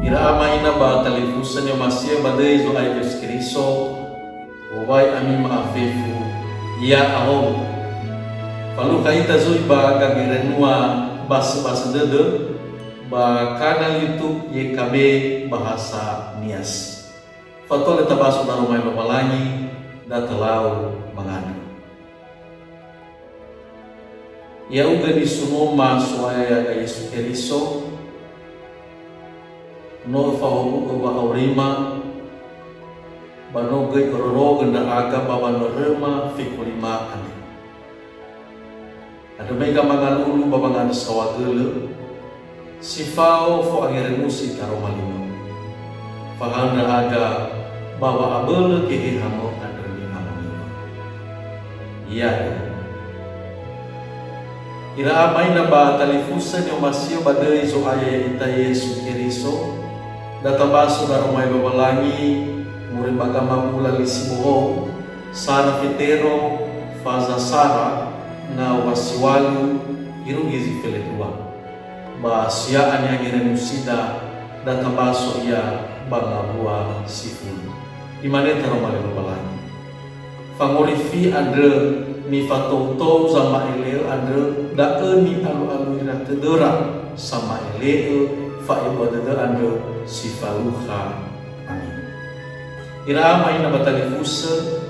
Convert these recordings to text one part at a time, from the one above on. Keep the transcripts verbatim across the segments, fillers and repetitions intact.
Ira ama ina ba talifusö ni'omasi'ö ba döi Zo'aya Yesu Keriso, wowai ami ma'afefu, ya'ahowu. Falukha ita zui ba gangerenua basöbasö dödö ba kanal YouTube Y K B Bahasa Nias. Fatua lö tabaso daroma Lowalangi, da talau mangandrö. Ya'ugö nisunoma So'aya ya'aga Yesu Keriso, no öfahuhu'ö wa'aurima, ba no göi örörogö ndra'aga ba wanöröma fekulima andre. Andrö mega mangalulu ba wangandrö saohagölö, si fao fo'angerenusi taroma limö. Fahaö ndra'aga ba wa'abölö Gehehamö andrö ni'amoni'ö. Iada'e. Ira ama ina ba talifusö ni'omasi'ö ba döi Zo'aya ya'ita Yesu Keriso, da tabaso daroma Lowalangi, moroi ba gamabula li si bohou, sara fetero, faza sara, na wa si ŵalu, irugi zi felendrua. Ba sia'a ni'angerenusida, da tabaso ia ba ngawua si fulu. Imane taroma Lowalangi. Fangorifi andrö nifatoutou zama'ele'ö andrö da'ö ni'alu'alui ira tödöra sama'ele'ö fa'ebua dödö andrö si falukha. Amin. Ira ama ina ba talifusö,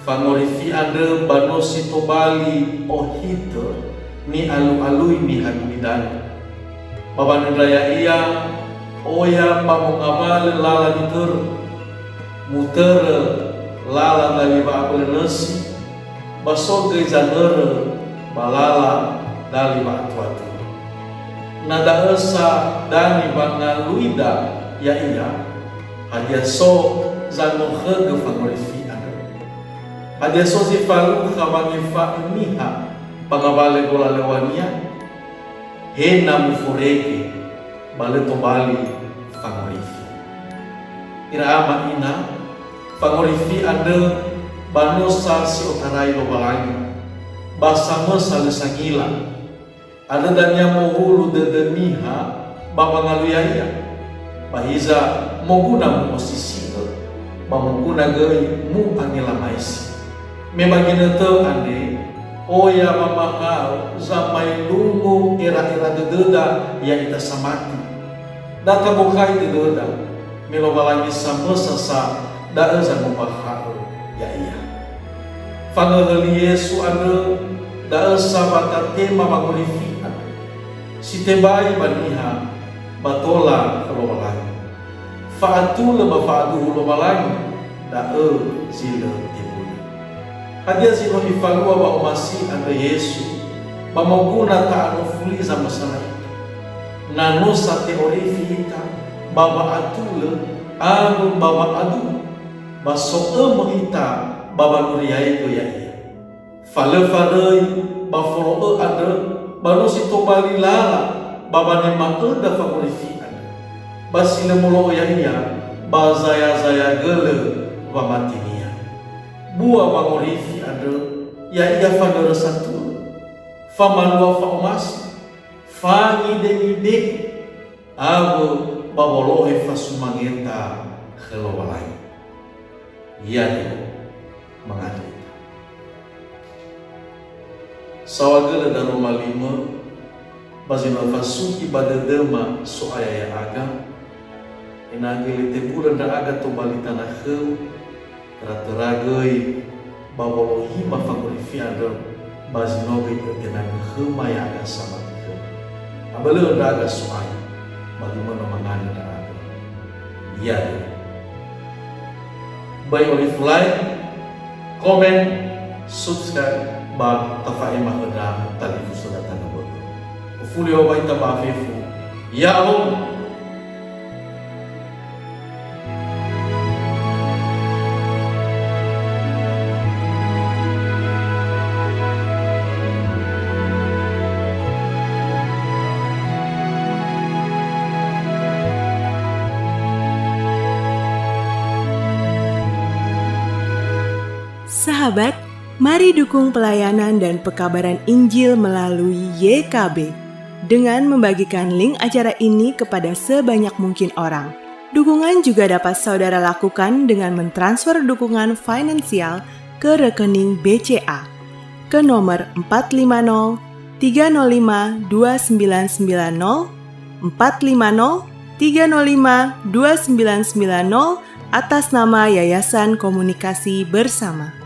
fangorifi andrö ba no si tobali ohitö ni'alu'alui niha gulidanö. Ba wanöndra ya'ia, oya ba mongawalö lala nitörö. Mutörö lala dali wa'abölö nösi, ba so göi zanörö ba lala dali wa'atuatua. Na da'ö sa dani wangaluida ya'ia, hadia so zangokhögö fangorifi andrö? Hadia so zi falukha wangefa'ö niha ba ngawalö golalöŵania? He na muforege, ba lö tobali fangorifi. Ira ama ina, fangorifi andrö ba no sa si otarai Lowalangi, ba samösa lö sangila. Andrö dania mohulu dödö niha ba wangalui ya'ia. Ba hiza moguna mu'osisi'ö, ba moguna göi mu'angelamaisi. Me ba ginötö andre, oya wamahaö zamaelungu era'era dödöda ya'ita samati. Da tabokai dödöda, me Lowalangi samösa sa da'ö zangombakhaö ya'ia. Fangöhöli Yesu andrö, da'ö sa watatema wangorifi andrö. Si tebai ba niha, ba tola khö Lowalangi. Fa'atulö ba fa'aduhu Lowalangi, da'ö zi lö tebulö. Hadia zi no ifalua wa'omasi andrö Yesu, ba moguna ta'anofuli zamösana ita? Na no sa te'orifi ita ba wa'atulö awö ba wa'aduhu, ba so'ömö ita ba wanuriaigö ya'ia. Fa lö faröi ba folo'ö andrö, ba no si tobali lala ba wanema'öda fangorifi andrö. Ba si lö molo'ö ya'ia, ba zaya-zaya gölö wamatinia. Bua wangorifi andrö, ya'ia fanörö satulö, famalua fa'omasi, fangide-ngide, awö ba wolohe fasumangeta khö Lowalangi. Iada'e, mangandrö ita. Saohagölö daroma limö, ba zi no fasugi ba dödöma So'aya ya'aga, ena'ö göi lö tebulö ndra'aga tobali tana khöu, töra-töra göi ba wolohima fangorifi andrö, ba zi no göi ötenangö khöma ya'aga samati khöu. Abölö'ö ndra'aga So'aya, ba zi möi no mangandrö ndra'aga. Iada'e. Böi olifu like, comment, subscribe, ba tafa'ema khöda talifusöda tanö bö'ö. Ofuli wowai ita ba fefu. Ya'ahowu. Sahabat, mari dukung pelayanan dan pekabaran Injil melalui Y K B. dengan membagikan link acara ini kepada sebanyak mungkin orang. Dukungan juga dapat saudara lakukan dengan mentransfer dukungan finansial ke rekening B C A ke nomor empat lima nol tiga nol lima dua sembilan sembilan nol, empat lima nol tiga nol lima dua sembilan sembilan nol, atas nama Yayasan Komunikasi Bersama.